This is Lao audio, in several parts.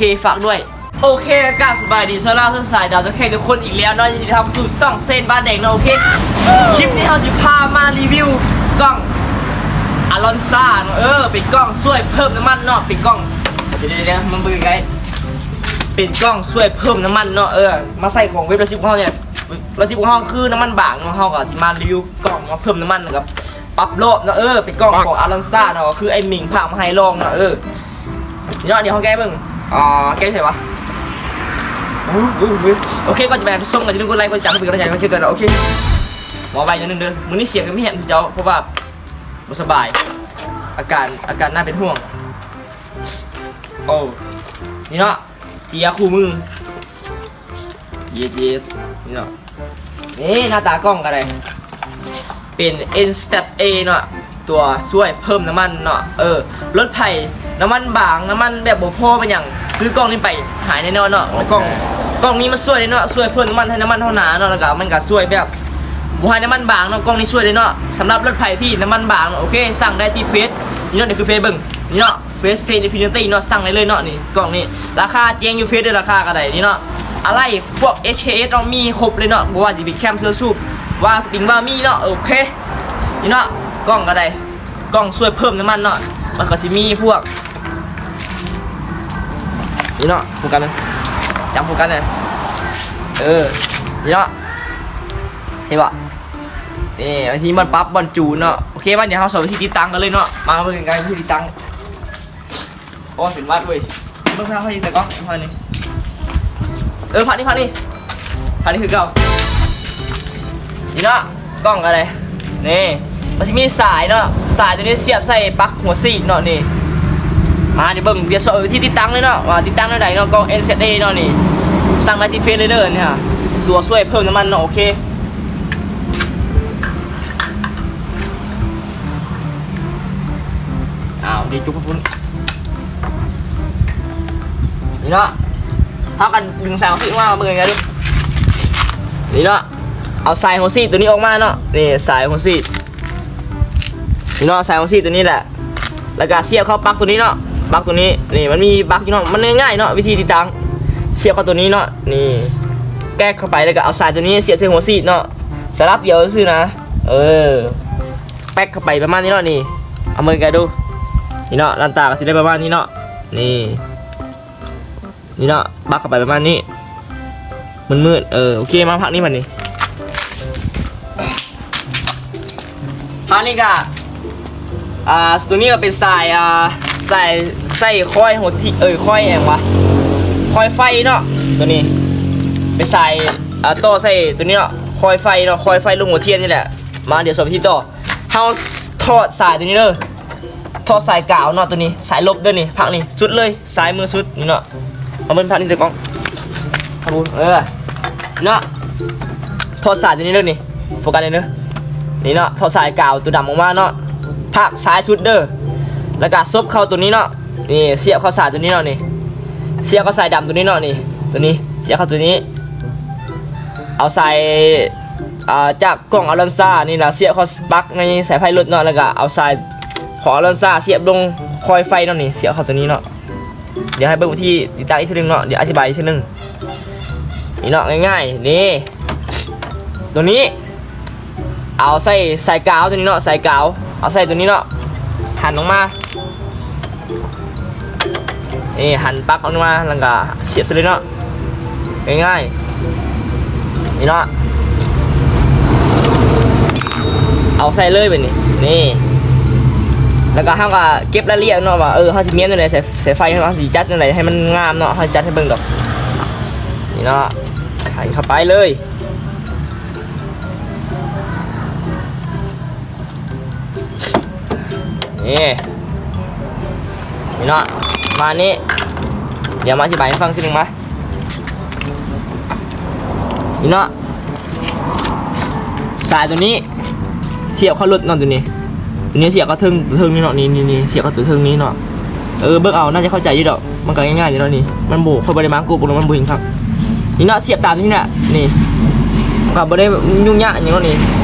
ເຄ ຝາກດ້ວຍ. ໂອເຄ ກາບສະບາຍດີຊາວລາວຊາວສາຍດາວຕົວແຂງທຸກຄົນອີກແລ້ວເນາະ, ຍິນດີຕ້ອນຮັບສູ່ຊ່ອງເຊນບ້ານແດງເນາະ. ໂອເຄ ຄລິບນີ້ເຮົາຊິພາມາຣີວິວກ່ອງອາລອນຊາເນາະ. ເອີ ເປັນກ່ອງຊ່ວຍເພີ່ມນ້ຳມັນເນາະ, ເປັນກ່ອງ ດຽວໆ ມາເບິ່ງໃກ້ໆ ເປັນກ່ອງຊ່ວຍເພີ່ມນ້ຳມັນເນາະ. ເອີ ມາໃສ່ຂອງເວັບລະສິບຂອງເຮົານີ້ ລະສິບຂອງເຮົາຄືນ້ຳມັນບາງເນາະ, ເຮົາກໍຊິມາຣີວິວກ່ອງມາເພີ່ມນ້ຳມັນ ແລ້ວກໍປັບລອບເນາະ. ເອີ ເປັນກ່ອງຂອງອາລອນຊາເນາະ, ຄືໄອ້ມິງພາມາໃຫ້ລອງເນາະ. ເອີ ນີ້ເນາະ ດຽວເຮົາແກະເບິ່ງ ອ່າ ແກະໃສ່ວະ. ໂອເຄ ກ່ອນຈະໄປຮັບຊົມກໍຢ່າລືມກົດໄລ ກົດຕິດຕາມ ເພື່ອເປັນກຳລັງໃຈໃຫ້ເຮົາເນາະ. ໂອເຄ ເວົ້າໄວໜ້ອຍໜຶ່ງເດີ ມື້ນີ້ສຽງກໍບໍ່ແຮງຄືເກົ່າ ເພາະວ່າບໍ່ສະບາຍ ອາການ ອາການໜ້າເປັນຫ່ວງ. ໂອ້ ນີ້ເນາະ ເຈຍຄູ່ມື ເຢັດໆ ນີ້ເນາະ. ນີ້ໜ້າຕາກ່ອງກໍໄດ້ ເປັນ ເອັນ ແຊັດ ເອ ເນາະ, ຕົວຊ່ວຍເພີ່ມນ້ຳມັນເນາະ. ເອີ ລົດໃຜນ້ຳມັນບາງ ນ້ຳມັນແບບບໍ່ພໍ ແມ່ນຫຍັງ ຊື້ກ່ອງນີ້ໄປຫາຍແນ່ນອນເນາະ. ກ່ອງ ກ່ອງນີ້ມາຊ່ວຍເດ້ເນາະ, ຊ່ວຍເພີ່ມນ້ຳມັນໃຫ້ນ້ຳມັນເຮົາໜາເນາະ, ແລ້ວກໍມັນກໍຊ່ວຍແບບບໍ່ໃຫ້ນ້ຳມັນບາງເນາະ. ກ່ອງນີ້ຊ່ວຍເດ້ເນາະ ສຳລັບລົດໃຜທີ່ນ້ຳມັນບາງເນາະ. ໂອເຄ ສັ່ງໄດ້ທີ່ເຟສນີ້ເນາະ, ນີ້ຄືເຟສເບິ່ງ ນີ້ເນາະ ເຟສ ເຊນ ອິນຟິນິຕີ້ ເນາະ, ສັ່ງໄດ້ເລີຍເນາະ. ນີ້ກ່ອງນີ້ລາຄາແຈ້ງຢູ່ເຟສເດີ ລາຄາກໍໄດ້ ນີ້ເນາະ. ອາໄລພວກ ເອັສ ເຄ ເອັສ ເນາະ ມີຄົບເລີຍເນາະ, ບໍ່ວ່າຊິເປັນແຄມ ເຊື້ອສູບ ວາລ ສະປຣິງ ວາລ ມີເນາະ. ໂອເຄ ນີ້ເນາະ ກ່ອງກໍໄດ້ ກ່ອງຊ່ວຍເພີ່ມນ້ຳມັນເນາະ. ມັນກໍຊິມີພວກ ນີ້ເນາະ ໂຟກັສເນາະ ຈຳໂຟກັສເນາະ. ເອີ ນີ້ເນາະ ເຫັນບໍ່ ນີ້ ມັນຊິມີບ່ອນປັບ ບ່ອນຈູນເນາະ. ໂອເຄ ມາ ດຽວເຮົາສອນວິທີຕິດຕັ້ງກັນເລີຍເນາະ, ມາເບິ່ງກັນວິທີຕິດຕັ້ງ. ໂອ້ຍ ເປັນຫວັດເວີຍ. ເບິ່ງພາກນີ້ແຕ່ກ້ອງພາກນີ້ ເອີ ພາກນີ້ ພາກນີ້ ພາກນີ້ຄືເກົ່າ. ນີ້ເນາະ ກ້ອງກໍໄດ້ ນີ້ ມັນຊິມີສາຍເນາະ, ສາຍຕົວນີ້ສຽບໃສ່ປັກຫົວສີດເນາະ. ນີ້ ມາ ດຽວເບິ່ງ ດຽວສອນວິທີຕິດຕັ້ງເລີຍເນາະ ວ່າຕິດຕັ້ງແນວໃດເນາະ. ກ້ອງ ເອັນ ແຊັດ ເອ ເນາະ, ນີ້ ສັ່ງໄດ້ທີ່ເຟສເລີຍເດີ ນີ້ ຕົວຊ່ວຍເພີ່ມນ້ຳມັນເນາະ. ໂອເຄ ອ້າວ ດີຈຸກພຸ້ນ. ນີ້ເນາະ ເຮົາກໍດຶງສາຍຫົວສີດອອກມາເບິ່ງກັນດູ. ນີ້ເນາະ ເອົາສາຍຫົວສີດຕົວນີ້ອອກມາເນາະ. ນີ້ສາຍຫົວສີດ ນີ້ເນາະ ສາຍຫົວສີດຕົວນີ້ແຫຼະ, ແລ້ວກໍສຽບເຂົ້າປັກຕົວນີ້ເນາະ. ປັກຕົວນີ້ ນີ້ ມັນມີປັກຢູ່ເນາະ, ມັນງ່າຍໆເນາະ ວິທີຕິດຕັ້ງ. ສຽບເຂົ້າຕົວນີ້ເນາະ, ນີ້ ແກະເຂົ້າໄປ ແລ້ວກໍເອົາສາຍຕົວນີ້ສຽບໃສ່ຫົວສີດເນາະ, ສະຫຼັບດຽວຊື່ນະ. ເອີ ແປັກເຂົ້າໄປປະມານນີ້ເນາະ. ນີ້ ເອົາເບິ່ງໃກ້ໆດູ. ນີ້ເນາະ ໜ້າຕາກໍຊິໄດ້ປະມານນີ້ເນາະ. ນີ້ ນີ້ເນາະ ປັກເຂົ້າໄປປະມານນີ້ ມືດໆ. ເອີ ໂອເຄ ມາພາກນີ້ບັດນີ້. ພາກນີ້ກະ ອ່າ ຕົວນີ້ກໍເປັນສາຍ ອ່າ ສາຍ ສາຍຄອຍຫົວທີ ເອີຍ ຄອຍຫຍັງວະ ຄອຍໄຟເນາະ. ຕົວນີ້ເປັນສາຍ ອ່າ ຕໍ່ໃສ່ຕົວນີ້ເນາະ ຄອຍໄຟເນາະ, ຄອຍໄຟລົງຫົວທຽນນີ້ແຫຼະ. ມາ ດຽວສອນວິທີຕໍ່. ເຮົາຖອດສາຍຕົວນີ້ເດີ ຖອດສາຍກາວເນາະ, ຕົວນີ້ສາຍລົບເດີ. ນີ້ພາກນີ້ສຸດເລີຍ ຊ້າຍມືສຸດນີ້ເນາະ. ເອົາເບິ່ງພາກນີ້ເດີກ້ອງ ເອີ ເນາະ ຖອດສາຍຕົວນີ້ເດີ. ນີ້ໂຟກັສເດີ ນີ້ເນາະ ຖອດສາຍກາວຕົວດຳອອກມາເນາະ ພາກຊ້າຍສຸດເດີ. ແລ້ວກະສົບເຂົ້າຕົວນີ້ເນາະ, ນີ້ສຽບເຂົ້າສາຍຕົວນີ້ເນາະ. ນີ້ສຽບເຂົ້າສາຍດຳຕົວນີ້ເນາະ. ນີ້ຕົວນີ້ສຽບເຂົ້າຕົວນີ້ ເອົາສາຍ ອ່າ ຈາກ ກ່ອງອາລອນຊານີ້ນະ ສຽບເຂົ້າປັກໃນສາຍໄຟລົດເນາະ, ແລ້ວກະເອົາສາຍຂອງອາລອນຊາສຽບລົງຄອຍໄຟເນາະ. ນີ້ສຽບເຂົ້າຕົວນີ້ເນາະ. ດຽວໃຫ້ເບິ່ງວິທີຕິດຕັ້ງອີກເທື່ອໜຶ່ງເນາະ, ດຽວອະທິບາຍອີກເທື່ອໜຶ່ງ. ນີ້ເນາະ ງ່າຍໆ ນີ້ ຕົວນີ້ເອົາໃສ່ສາຍກາວຕົວນີ້ເນາະ, ສາຍກາວເອົາໃສ່ຕົວນີ້ເນາະ, ຫັນອອກມາ. ນີ້ຫັນປັກອອກມາ ແລ້ວກະສຽບໃສ່ເລີຍເນາະ, ງ່າຍໆ ນີ້ເນາະ. ເອົາໃສ່ເລີຍບາດນີ້ ນີ້ ແລ້ວກະເຮົາກະເກັບລາຍລະອຽດເນາະ ວ່າ ເອີ ເຮົາຊິມ້ຽນແນວໃດ ສາຍ ສາຍໄຟເຮົາຊິຈັດແນວໃດໃຫ້ມັນງາມເນາະ, ເຮົາຊິຈັດໃຫ້ເບິ່ງດອກ. ນີ້ເນາະ ໃສ່ເຂົ້າໄປເລີຍ. ນີ້ ນີ້ເນາະ ປະມານນີ້. ດຽວມາອະທິບາຍໃຫ້ຟັງອີກທີໜຶ່ງມາ. ນີ້ເນາະ ສາຍຕົວນີ້ສຽບເຂົ້າລົດເນາະ, ຕົວນີ້ ຕົວນີ້ສຽບເຂົ້າເທິງ ເທິງນີ້ເນາະ. ນີ້ ນີ້ ນີ້ ສຽບເຂົ້າຕົວເທິງນີ້ເນາະ. ເອີ ເບິ່ງເອົາ ໜ້າຈະເຂົ້າໃຈຢູ່ດອກ, ມັນກໍງ່າຍໆເນາະ. ນີ້ມັນບໍ່ ຂ້ອຍບໍ່ໄດ້ມາໂກະ ມັນບໍ່ເຫັນຄັກ. ນີ້ເນາະ ສຽບຕາມນີ້ແຫຼະ. ນີ້ ກໍບໍ່ໄດ້ຫຍຸ້ງຍາກຫຍັງເນາະ. ນີ້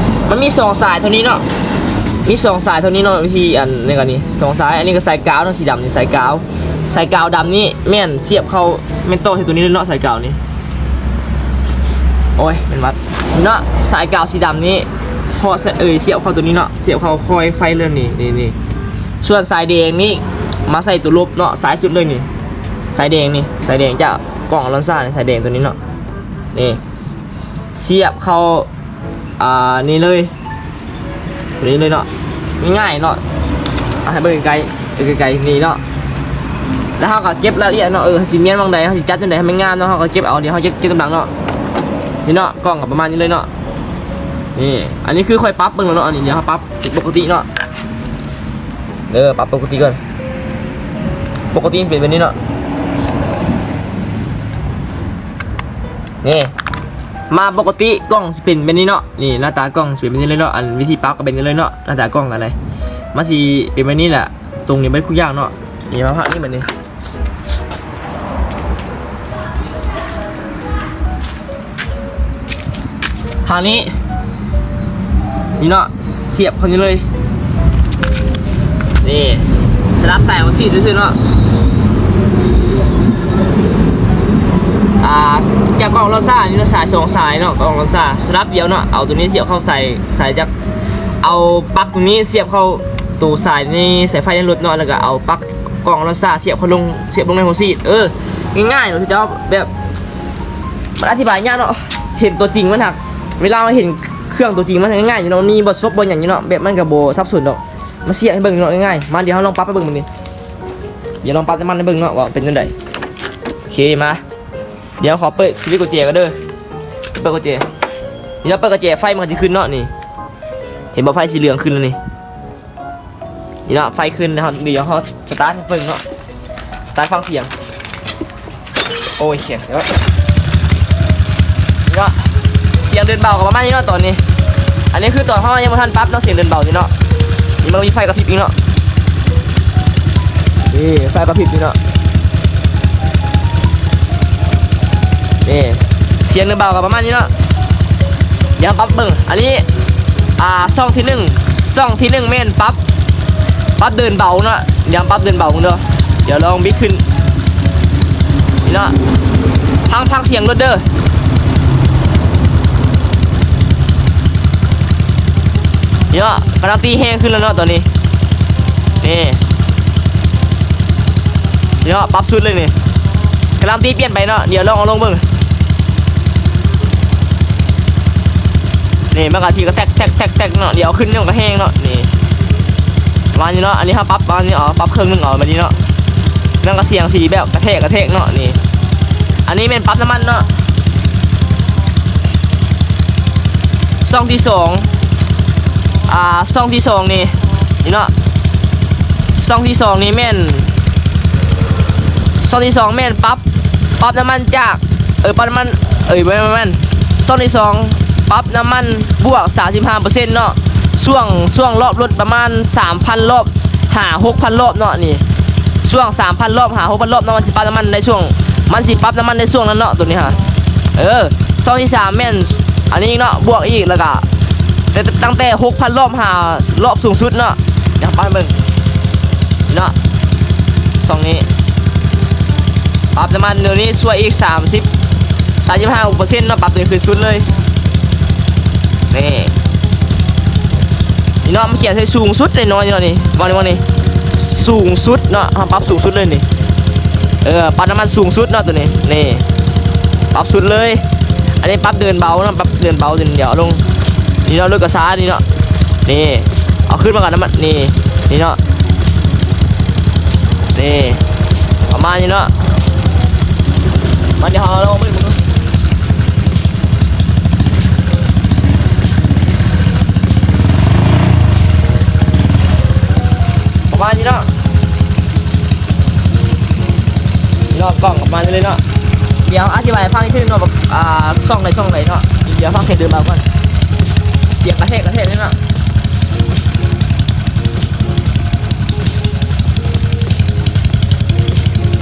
ມັນມີສອງສາຍເທົ່ານີ້ເນາະ, ມີສອງສາຍເທົ່ານີ້ເນາະ. ວິທີອັນນີ້ກໍນີ້ສອງສາຍ, ອັນນີ້ກໍສາຍກາວເນາະ ສີດຳນີ້ສາຍກາວ, ສາຍກາວດຳນີ້ແມ່ນສຽບເຂົ້າ ແມ່ນຕໍ່ໃສ່ຕົວນີ້ເລີຍເນາະ ສາຍກາວນີ້. ໂອ້ຍ ແມ່ນຫວັດເນາະ. ສາຍກາວສີດຳນີ້ ເພາະ ເອີຍ ສຽບເຂົ້າຕົວນີ້ເນາະ ສຽບເຂົ້າຄອຍໄຟເລີຍນີ້ ນີ້ໆ. ສ່ວນສາຍແດງນີ້ມາໃສ່ຕົວລົບເນາະ ສາຍສຸດເລີຍນີ້ ສາຍແດງນີ້ ສາຍແດງຈາກກ່ອງອາລອນຊານີ້ ສາຍແດງຕົວນີ້ເນາະ ນີ້ ສຽບເຂົ້າ ອ່າ ນີ້ເລີຍ ນີ້ເລີຍເນາະ ງ່າຍໆເນາະ. ອ່າ ໃຫ້ເບິ່ງໃກ້ໆ ໃກ້ໆ ນີ້ເນາະ. ແລ້ວເຮົາກໍເກັບລາຍລະອຽດເນາະ ເອີ ເຮົາຊິມ້ຽນໝ່ອງໃດ ເຮົາຊິຈັດຈັ່ງໃດໃຫ້ມັນງາມເນາະ ເຮົາກໍເກັບເອົາ ດຽວເຮົາເກັບ ເກັບກຳລັງເນາະ. ນີ້ເນາະ ກ້ອງກໍປະມານນີ້ເລີຍເນາະ. ນີ້ ອັນນີ້ຄືຂ້ອຍປັບເບິ່ງແລ້ວເນາະ ອັນນີ້ດຽວເຮົາປັບປົກກະຕິເນາະ ເດີ ປັບປົກກະຕິກ່ອນ. ປົກກະຕິຊິເປັນແບບນີ້ເນາະ ນີ້ ມາປົກກະຕິກ້ອງຊິເປັນແບບນີ້ເນາະ. ນີ້ໜ້າຕາກ້ອງຊິເປັນແບບນີ້ເລີຍເນາະ ອັນວິທີປັບກໍເປັນນີ້ເລີຍເນາະ ໜ້າຕາກ້ອງກໍໄດ້ ມັນຊິເປັນແບບນີ້ແຫຼະ ຕົງນີ້ເບິດທຸກຢ່າງເນາະ. ນີ້ມາພາກນີ້ບັດນີ້ ທາງນີ້ ນີ້ເນາະ ສຽບເຂົ້ານີ້ເລີຍ ນີ້ ສະຫຼັບສາຍເອົາສີດຊື່ໆເນາະ. ອ່າ ຈາກກ້ອງລອດຊານີ້ເນາະ ສາຍສອງສາຍເນາະ ກ້ອງລອດຊາສະຫຼັບດຽວເນາະ. ເອົາຕົວນີ້ສຽບເຂົ້າສາຍ ສາຍຈາກ ເອົາປັກຕົວນີ້ສຽບເຂົ້າໂຕສາຍໃນສາຍໄຟໃນລົດເນາະ ແລ້ວກໍເອົາປັກກ້ອງລອດຊາສຽບເຂົ້າລົງ ສຽບລົງໃນຫົວສີດ. ເອີ ງ່າຍໆເນາະ ເຈົ້າ ແບບ ມັນອະທິບາຍຍາກເນາະ ເຫັນຕົວຈິງມັນຫາກ ເວລາເຮົາເຫັນເຄື່ອງຕົວຈິງມັນຫາກງ່າຍຢູ່ເນາະ ມັນມີບໍ່ສົບບໍ່ຫຍັງຢູ່ເນາະ ແບບມັນກໍບໍ່ສັບສົນດອກ. ມາສຽບໃຫ້ເບິ່ງເນາະ ງ່າຍໆ. ມາ ດຽວເຮົາລອງປັບໃຫ້ເບິ່ງມື້ນີ້ ດຽວລອງປັບນ້ຳມັນໃຫ້ເບິ່ງເນາະ ວ່າເປັນຈັ່ງໃດ. ໂອເຄ ມາ ດຽວຂໍເປີດຊີວິດກຸນແຈກ່ອນເດີ ເປີດກຸນແຈ. ນີ້ເນາະ ເປີດກຸນແຈ ໄຟມັນກໍຊິຂຶ້ນເນາະ ນີ້ ເຫັນບໍ່ ໄຟສີເຫຼືອງຂຶ້ນແລ້ວນີ້. ນີ້ເນາະ ໄຟຂຶ້ນແລ້ວ ດຽວເຮົາສະຕາດໃຫ້ເບິ່ງເນາະ ສະຕາດຟັງສຽງ. ໂອ້ຍ ສຽງເນາະ ສຽງເດີນເບົາກໍປະມານນີ້ເນາະ ຕອນນີ້. ອັນນີ້ຄືຕອນເຮົາຍັງບໍ່ທັນປັບເນາະ ສຽງເດີນເບົານີ້ເນາະ. ນີ້ມັນມີໄຟກະພິບອີກເນາະ ນີ້ໄຟກະພິບນີ້ເນາະ ນີ້ ສຽງເດີນເບົາກໍປະມານນີ້ເນາະ. ດຽວປັບເບິ່ງ ອັນນີ້ ອ່າ ຊ່ອງທີໜຶ່ງ ຊ່ອງທີໜຶ່ງແມ່ນປັບ ປັບເດີນເບົາເນາະ ດຽວປັບເດີນເບົາເບິ່ງເດີ ດຽວລອງບິດຂຶ້ນເນາະ. ຟັງ ຟັງສຽງລົດເດີ ເນາະ ກຳລັງຕີແຮງຂຶ້ນແລ້ວເນາະຕອນນີ້ ນີ້ ເນາະ ປັບສຸດເລີຍນີ້ ກຳລັງຕີປ່ຽນໄປເນາະ. ດຽວລອງເອົາລົງເບິ່ງ ນີ້ ມັນກະທີກະແທັກໆໆໆເນາະ. ດຽວເອົາຂຶ້ນມັນກະແຮງເນາະ ນີ້ ປະມານນີ້ເນາະ. ອັນນີ້ເຮົາປັບປະມານນີ້ ເອົາປັບເຄິ່ງໜຶ່ງເອົາແບບນີ້ເນາະ ມັນກະສຽງຊິແບບກະແທກກະແທກເນາະ ນີ້. ອັນນີ້ແມ່ນປັບນ້ຳມັນເນາະ ຊ່ອງທີສອງ ອ່າ ຊ່ອງທີສອງນີ້ ນີ້ເນາະ ຊ່ອງທີສອງນີ້ແມ່ນ ຊ່ອງທີສອງແມ່ນປັບ ປັບນ້ຳມັນຈາກ ເອີ ປັບນ້ຳມັນ ເອີຍ ບໍ່ແມ່ນ ບໍ່ແມ່ນ ຊ່ອງທີສອງປັບນ້ຳມັນບວກສາມສິບຫ້າເປີເຊັນເນາະ. ຊ່ວງ ຊ່ວງລອບລົດປະມານສາມພັນລອບຫາຫົກພັນລອບເນາະ ນີ້ ຊ່ວງສາມພັນລອບຫາຫົກພັນລອບເນາະ ມັນຊິປັບນ້ຳມັນໃນຊ່ວງ ມັນຊິປັບນ້ຳມັນໃນຊ່ວງນັ້ນເນາະ ໂຕນີ້ຫາ. ເອີ ຊ່ອງທີສາມແມ່ນອັນນີ້ອີກເນາະ ບວກອີກ ແລ້ວກະ ແຕ່ ຕັ້ງແຕ່ຫົກພັນລອບຫາລອບສູງສຸດເນາະ. ດຽວປັບໃຫ້ເບິ່ງເນາະ ຊ່ອງນີ້ ປັບນ້ຳມັນໂຕນີ້ຊ່ວຍອີກສາມສິບ ສາມສິບຫ້າເປີເຊັນເນາະ ປັບໂຕນີ້ຂຶ້ນສຸດເລີຍ ນີ້ ນີ້ເນາະ ມັນຂຽນໃສ່ສູງສຸດແນ່ນອນຢູ່ເນາະ ນີ້ ວ່ານີ້ ວ່ານີ້ ສູງສຸດເນາະ ເຮົາປັບສູງສຸດເລີຍນີ້ ເອີ ປັບນ້ຳມັນສູງສຸດເນາະໂຕນີ້ ນີ້ ປັບສຸດເລີຍ. ອັນນີ້ປັບເດີນເບົາເນາະ ປັບເດີນເບົາ ດຽວເອົາລົງ ນີ້ເນາະ ລົດກະຊ້ານີ້ເນາະ ນີ້ ເອົາຂຶ້ນມາກ່ອນນຳ ນີ້ ນີ້ເນາະ ນີ້ ປະມານນີ້ເນາະ. ມາ ດຽວເຮົາລອງເບິ່ງເບິ່ງ ປະມານນີ້ເນາະ ເນາະ ກ້ອງປະມານນີ້ເລີຍເນາະ. ດຽວອະທິບາຍໃຫ້ຟັງອີກເທື່ອໜຶ່ງເນາະ ວ່າ ອ່າ ຊ່ອງໃດຊ່ອງໃດເນາະ. ດຽວຟັງສຽງເດີນເບົາກ່ອນ ສຽງກະແທກກະແທກເລີຍເນາະ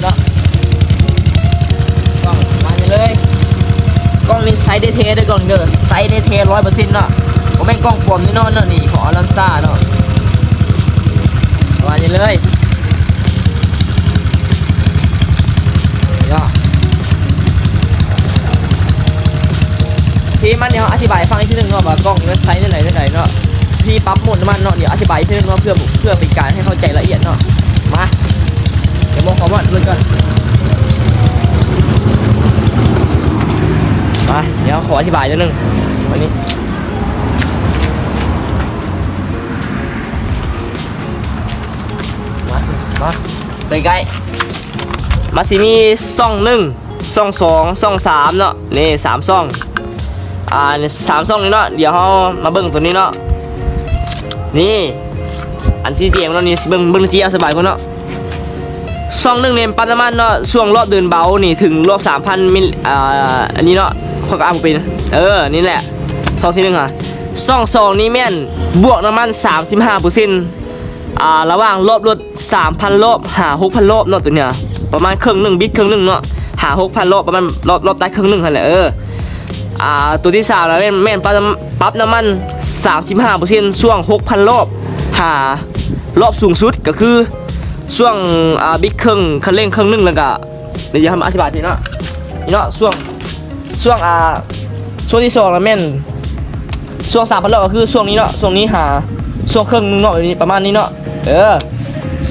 ເນາະ. ກ້ອງປະມານນີ້ເລີຍ ກ້ອງນີ້ໃຊ້ໄດ້ແທ້ເດີ ກ້ອງນີ້ເດີ ໃຊ້ໄດ້ແທ້ຮ້ອຍເປີເຊັນເນາະ ບໍ່ແມ່ນກ້ອງປອມແນ່ນອນເນາະ. ນີ້ຂອງອາລອນຊາເນາະ ປະມານນີ້ເລີຍ. ເອີ ມາ ດຽວອະທິບາຍໃຫ້ຟັງອີກທີໜຶ່ງເນາະ ວ່າກ້ອງເນາະໃຊ້ແນວໃດແນວໃດເນາະ ວິທີປັບໂໝດນ້ຳມັນເນາະ. ດຽວອະທິບາຍອີກທີໜຶ່ງເນາະ ເພື່ອ ເພື່ອເປັນການໃຫ້ເຂົ້າໃຈລະອຽດເນາະ. ມາ ດຽວມອງຄວາມຮ້ອນເບິ່ງກ່ອນ. ມາ ດຽວຂໍອະທິບາຍໜ້ອຍໜຶ່ງ ອັນນີ້ ມາ ມາ ໃກ້ໆ ມັນຊິມີຊ່ອງໜຶ່ງ ຊ່ອງສອງ ຊ່ອງສາມເນາະ ນີ້ສາມຊ່ອງ. ອ່າ ສາມຊ່ອງນີ້ເນາະ ດຽວເຮົາມາເບິ່ງໂຕນີ້ເນາະ. ນີ້ ອັນສີແດງເນາະ ນີ້ເບິ່ງ ເບິ່ງຈີ່ເອົາສະບາຍກວ່າເນາະ. ຊ່ອງໜຶ່ງນີ້ປັບນ້ຳມັນເນາະ ຊ່ວງລອບເດີນເບົານີ້ເຖິງລອບສາມພັນມິນ ອ່າ ອັນນີ້ເນາະ ຂ້ອຍກໍອ່ານບໍ່ເປັນ. ເອີ ນີ້ແຫຼະ ຊ່ອງທີໜຶ່ງຫະ. ຊ່ອງສອງນີ້ແມ່ນບວກນ້ຳມັນສາມສິບຫ້າເປີເຊັນ ອ່າ ລະຫວ່າງລອບລົດສາມພັນລອບຫາຫົກພັນລອບເນາະ ໂຕເນີ້ຍ ປະມານເຄິ່ງໜຶ່ງ ບິດເຄິ່ງໜຶ່ງເນາະ ຫາຫົກພັນລອບ ປະມານລອບ ລອບໃຕ້ເຄິ່ງໜຶ່ງຫັ້ນແຫຼະ. ເອີ ອ່າ ໂຕທີສາມນະ ແມ່ນ ແມ່ນປັບນ້ຳ ປັບນ້ຳມັນສາມສິບຫ້າເປີເຊັນ ຊ່ວງຫົກພັນລອບ ຫາລອບສູງສຸດ ກໍຄືຊ່ວງ ອ່າ ບິດເຄິ່ງ ຄັນເລັ່ງເຄິ່ງໜຶ່ງ ແລ້ວກໍ ດຽວເຮົາມາອະທິບາຍພີ້ເນາະ. ນີ້ເນາະ ຊ່ວງ ຊ່ວງ ອ່າ ຊ່ວງທີສອງນະແມ່ນ ຊ່ວງສາມພັນລອບ ກໍຄືຊ່ວງນີ້ເນາະ ຊ່ວງນີ້ຫາຊ່ວງເຄິ່ງໜຶ່ງເນາະ ແບບນີ້ ປະມານນີ້ເນາະ. ເອີ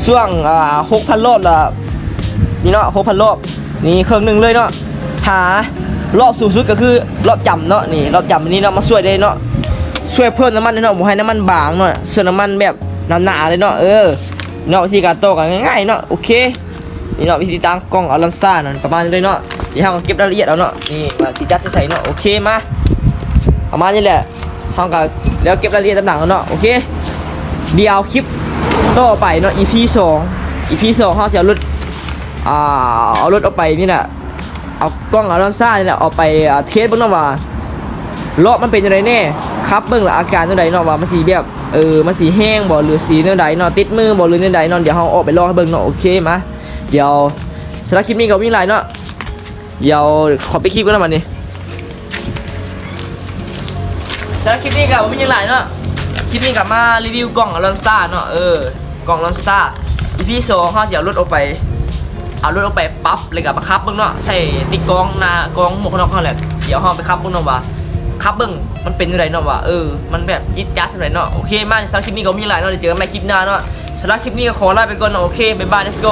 ຊ່ວງ ອ່າ ຫົກພັນລອບລະ ນີ້ເນາະ ຫົກພັນລອບ ນີ້ເຄິ່ງໜຶ່ງເລີຍເນາະ ຫາລອບສູງສຸດກໍຄືລອບຈຳເນາະ. ນີ້ລອບຈຳນີ້ເນາະ ມາຊ່ວຍໄດ້ເນາະ ຊ່ວຍເພີ່ມນ້ຳມັນເນາະ ບໍ່ໃຫ້ນ້ຳມັນບາງເນາະ ຊ່ວຍນ້ຳມັນແບບໜາໆເລີຍເນາະ. ເອີ ເນາະ ວິທີການຕໍ່ກໍງ່າຍໆເນາະ. ໂອເຄ ນີ້ເນາະ ວິທີຕິດຕັ້ງກ້ອງອາລອນຊາເນາະ ປະມານນີ້ເລີຍເນາະ. ດຽວເຮົາກໍເກັບລາຍລະອຽດເອົາເນາະ ນີ້ວ່າຊິຈັດຊິໃສ່ເນາະ. ໂອເຄ ມາ ປະມານນີ້ແຫຼະ ເຮົາກໍແລ້ວເກັບລາຍລະອຽດຕາມຫຼັງເນາະ. ໂອເຄ ດຽວຄລິບຕໍ່ໄປເນາະ ອີພີສອງ ອີພີສອງເຮົາຊິເອົາລົດ ອ່າ ເອົາລົດອອກໄປນີ້ແຫຼະ ເອົາກ້ອງອາລອນຊານີ້ແຫຼະ ອອກໄປ ອ່າ ເທສເບິ່ງເນາະວ່າ ເລາະມັນເປັນຈັ່ງໃດແນ່ ຂັບເບິ່ງລະອາການຈັ່ງໃດເນາະ ວ່າມັນຊິແບບ ເອີ ມັນຊິແຮງບໍ່ ຫຼືຊິແນວໃດເນາະ ຕິດມືບໍ່ ຫຼືແນວໃດເນາະ. ດຽວເຮົາອອກໄປລອງໃຫ້ເບິ່ງເນາະ. ໂອເຄ ມາ ດຽວ ສຳລັບຄລິບນີ້ກໍບໍ່ມີຫຍັງຫຼາຍເນາະ ດຽວຂໍປິດຄລິບກ່ອນເນາະບັດນີ້. ສຳລັບຄລິບນີ້ກໍບໍ່ມີຫຍັງຫຼາຍເນາະ ຄລິບນີ້ກໍມາຣີວິວກ້ອງອາລອນຊາເນາະ ເອີ ກ້ອງອາລອນຊາ ອີພີສອງເຮົາຊິເອົາລົດອອກໄປ ເອົາລົດອອກໄປປັບ ແລ້ວກໍມາຂັບເບິ່ງເນາະ ໃສ່ຕິດກ້ອງໜ້າ ກ້ອງໝວກກັນນັອກເຮົາແຫຼະ. ດຽວເຮົາໄປຂັບເບິ່ງເນາະວ່າ ຂັບເບິ່ງມັນເປັນຈັ່ງໃດເນາະ ວ່າ ເອີ ມັນແບບຈິດຈັດສ່ຳໃດເນາະ. ໂອເຄ ມາ ສຳລັບຄລິບນີ້ກໍບໍ່ມີຫຍັງຫຼາຍເນາະ ດຽວເຈີກັນໃໝ່ຄລິບໜ້າເນາະ. ສຳລັບຄລິບນີ້ກໍຂໍລາໄປກ່ອນເນາະ. ໂອເຄ ບາຍບາຍ ເລັດໂກ.